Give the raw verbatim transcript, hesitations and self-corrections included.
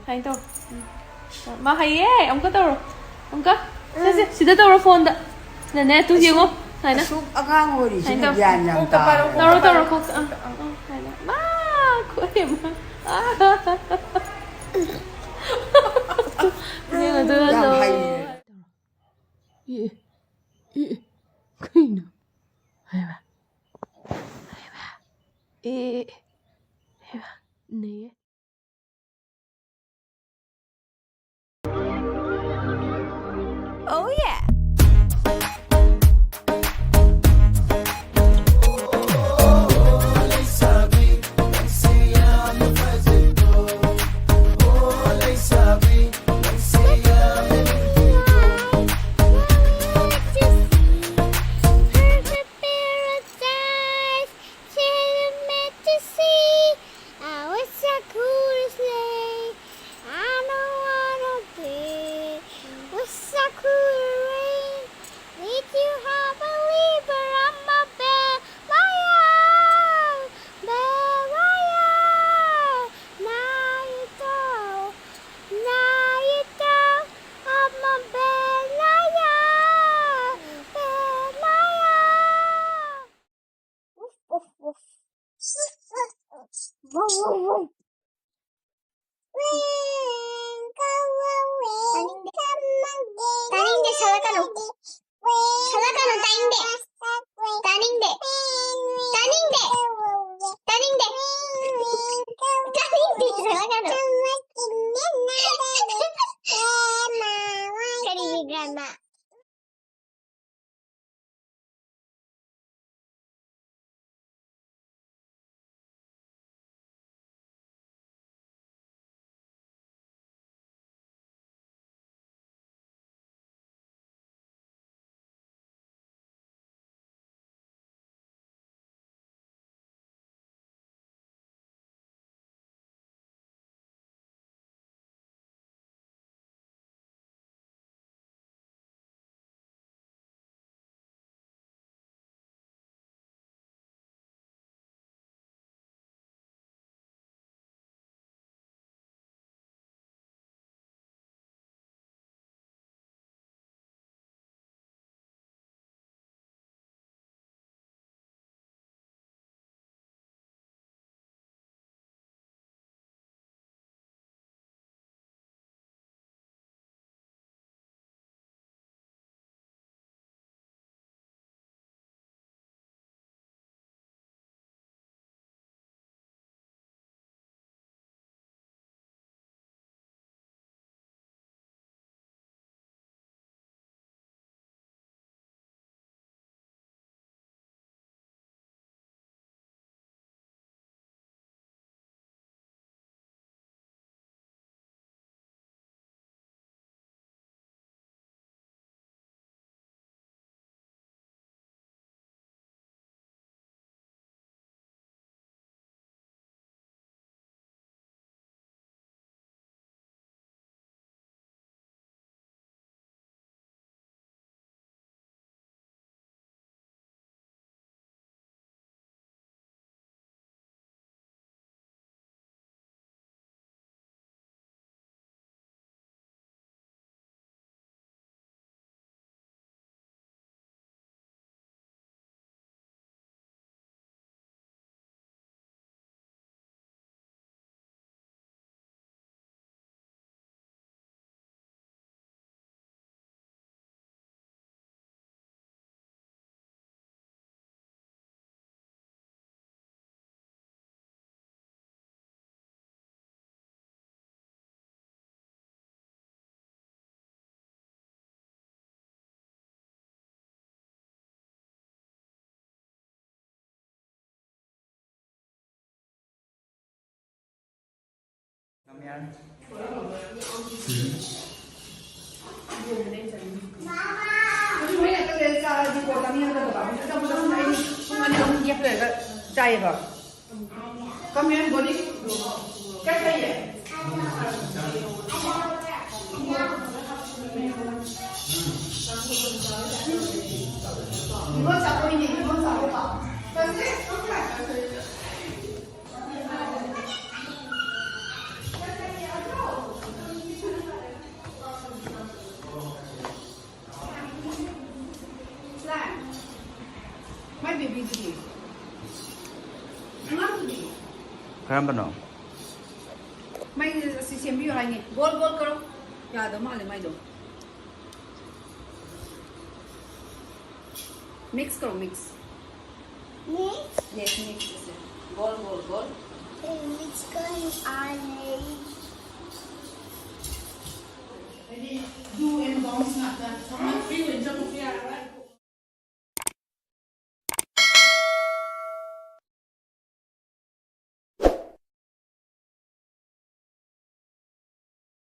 ꯁꯨꯃꯥꯏꯅ ꯇꯧ꯫ ꯎꯝ꯫ ꯃꯥ ꯍꯩꯌꯦ꯫ ꯑꯃꯨꯛꯀ ꯇꯧꯔꯣ꯫ ꯑꯃꯨꯛꯀ꯫ ꯁꯦ, ꯁꯦ, ꯁꯤꯗ ꯇꯧꯔꯣ ꯐꯣꯟꯗ꯫ ꯅꯅꯦ, ꯇꯨ ꯌꯦꯡꯉꯣ꯫ ꯁꯨꯃꯥꯏꯅ꯫ ꯑꯁꯨꯛ ꯑꯉꯥꯡ ꯑꯣꯏꯔꯤꯁꯤꯅ ꯁꯨꯃꯥꯏꯅ ꯇꯧ꯫ ꯒ꯭ꯌꯥꯟ ꯌꯥꯝ ꯇꯥꯔꯕ꯫ ꯇꯧꯔꯣ, ꯇꯧꯔꯣ, ꯈꯣꯛ-, ꯑꯥ, ꯑꯥ, ꯑꯥ, ꯁꯨꯃꯥꯏꯅ꯫ ꯃꯥ ꯈꯣꯏ ꯃꯥ꯫ ꯌꯦꯡꯉꯣ, ꯑꯗꯨꯒ ꯌꯥꯝ ꯇꯧ꯫ ꯍꯩꯌꯦ꯫ ꯑꯦ, ꯑꯦ, ꯀꯩꯅꯣ? ꯍꯩꯃꯥ꯫ ꯍꯩꯃꯥ꯫ ꯑꯦ, ꯍꯩꯃꯥ, ꯅꯩꯌꯦ꯫ Oh yeah! ꯆꯥꯏꯌꯦꯕ꯫ Come here, ꯕꯣꯅꯤ꯫ ꯀꯩ ꯂꯩꯌꯦ? ꯅꯤꯉꯣꯜ ꯆꯥꯛꯀꯧꯏꯅꯦ, ꯅꯤꯉꯣꯜ ꯆꯥꯛꯀꯧꯕ꯫ ꯆꯠꯁꯦ꯫ My baby ꯗꯨꯗꯤ? ꯑꯉꯥꯡꯗꯨꯗꯤ? ꯀꯔꯝꯕꯅꯣ? ꯃꯩ ꯑꯁꯤ ꯁꯦꯝꯕꯤꯌꯨ ꯍꯥꯏꯅꯤ꯫ ꯒꯣꯜ ꯒꯣꯜ ꯀꯔꯣ꯫ ꯌꯥꯗꯕ ꯃꯥꯜꯂꯦ ꯃꯩꯗꯣ꯫ Mix ꯀꯔꯣ, mix꯫ Mix? Yes, mix ꯑꯁꯦ꯫ ꯒꯣꯜ ꯒꯣꯜ ꯒꯣꯜ꯫ Mix ꯀꯔꯤ ꯑꯥꯏ? ꯍꯥꯏꯗꯤ do and don'ts ꯉꯥꯛꯇ꯫